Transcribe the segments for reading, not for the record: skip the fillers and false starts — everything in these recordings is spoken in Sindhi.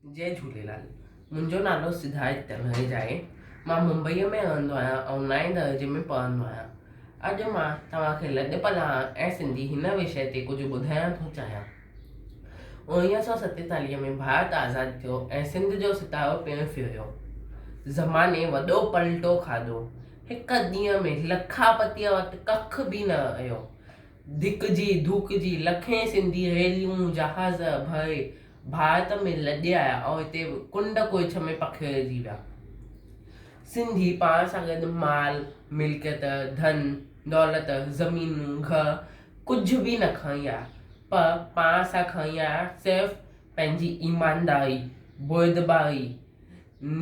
جئي جهوليلال. منهنجو نالو سڌارٿ تنويج آهي. مان ممبئيء ۾ رهندو آهيان ۽ نائين درجي ۾ پڙهندو آهيان. اڄ مان توهان کي لڏ پلاڻ ۽ سنڌي هن وشيه تي ڪجهه ٻڌائڻ ٿو چاهيان. 1947 ۾ ڀارت آزاد ٿيو ۽ سنڌ جو ستارو پڻ ڦريو. زماني وڏو پلٽو کاڌو. هڪ ڏينهن ۾ لکاپتيء وٽ ڪک به نه رهيو. ڌڪجي ڌوڪجي لکين سنڌي ريليون، جهاز ڀري ڀارت ۾ لڏي آيا ۽ هتي ڪنڊ ڪڙڇ ۾ پکيڙجي ويا. سنڌي پاڻ سان گڏ مال، ملڪيت، ڌن، دولت، زمينون، گهر ڪجهه به نه کڻي آيا پر پاڻ سان کڻي آيا صرف پنهنجي ايمانداري، بردباري،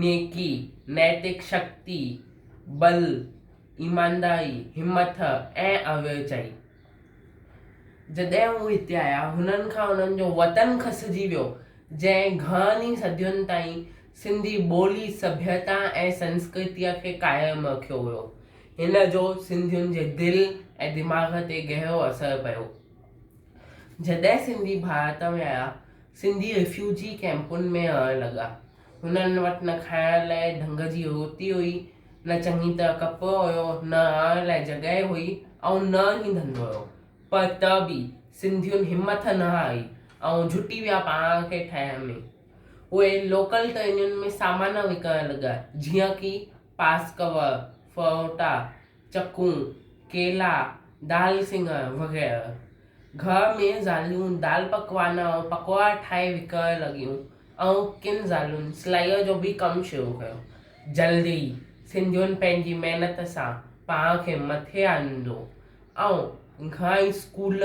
نيڪي، نيتڪ شڪتي، ٻل، ايمانداري، همٿ ۽ اورچائي. جڏهن هو هتي آيا، هنن کان هنن جو وطن کسجي ويو، جنهن گهڻن ئي صدين تائين سنڌي ٻولي، سڀيتا ۽ سنسڪرتيء کي قائم رکيو هيو. هن جو سنڌين جي دل ۽ دماغ تي گهرو اثر پيو. جڏهن سنڌي ڀارت ۾ آيا، سنڌي رفيوجي ڪئمپن ۾ رهڻ لڳا. هنن وٽ نه کائڻ لاء ڍنگ جي روٽي هئي، نه چڱي طرح ڪپڙو هيو، نه رهڻ لاء جڳهه هئي ۽ نه ئي ڌنڌو هيو. پر ته به سنڌين همٿ نه هاري ۽ جهٽي ويا پاڻ کي ٺاهڻ ۾. اهي لوڪل ٽرينن ۾ سامان وڪڻڻ لڳا، جيئن ڪي پاس ڪور، ڦروٽا، چڪون، ڪيلا، دال سڱر وغيره. گهر ۾ زالون دال پڪوان ۽ پڪوڙا ٺاهي وڪڻڻ لڳيون ۽ ڪن زالن سلائيء جو به ڪم شروع ڪيو. جلد ئي سنڌين پنهنجي محنت سان پاڻ کي مٿي آندو ۽ گهڻائي اسڪول،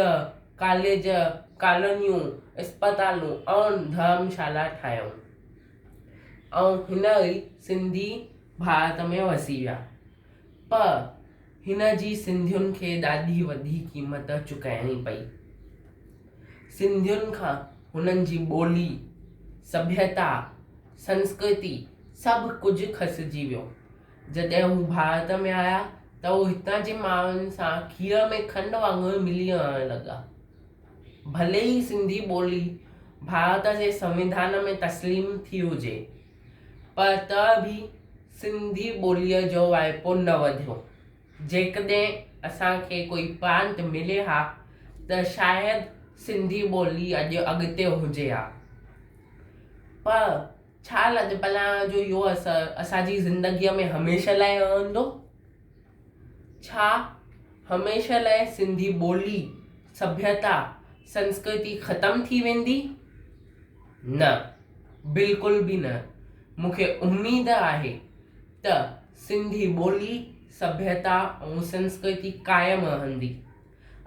ڪاليج، ڪالونيون، اسپتالون ۽ ڌرمشالا ٺاهيائون ۽ هن ريت سنڌي ڀارت ۾ وسي ويا. پر هن جي سنڌين کي ڏاڍي وڏي قيمت چڪائڻي پئي. سنڌين کان هنن جي ٻولي، سڀيتا، سنسڪرتي سڀ ڪجهه کسجي ويو. جڏهن هو ڀارت ۾ آيا ته هو هتان جي ماڻهن سان کير ۾ کنڊ وانگر ملي رهڻ لڳا. ڀلي ئي سنڌي ٻولي ڀارت جي سنوڌان ۾ تسليم ٿي هجي پر ته به سنڌي ٻوليء جو واهپو نه وڌيو. جيڪڏهن اسان کي ڪوئي پرانت ملي ها ته شايد سنڌي ٻولي اڄ اڳتي هجي ها. پر ڇا لڏپلاڻ جو اهو اثر اسان جي زندگيء ۾ هميشه لاء رهندو؟ ڇا هميشه لاء سنڌي ٻولي، سڀيتا، سنسڪرتي ختم ٿي ويندي؟ نه، بلڪل به نه. مون کي اميد آهي ته سنڌي ٻولي، سڀيتا ۽ سنسڪرتي قائم رهندي.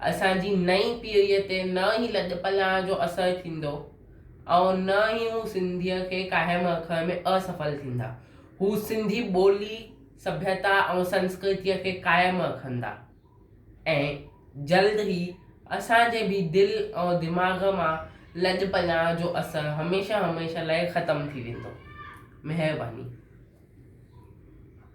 اسان جي نئين پيڙهيء تي نه ئي لڏپلاڻ جو اثر ٿيندو ۽ نه ئي هو سنڌيء کي قائم رکڻ ۾ اسڦل ٿيندا. هو سنڌي ٻولي، سڀيتا ۽ سنسڪرتيء کي قائم رکندا ۽ جلد ئي اسان جي به دل ۽ دماغ مان لڏپلاڻ جو اثر هميشه هميشه لاء ختم ٿي ويندو. مهرباني.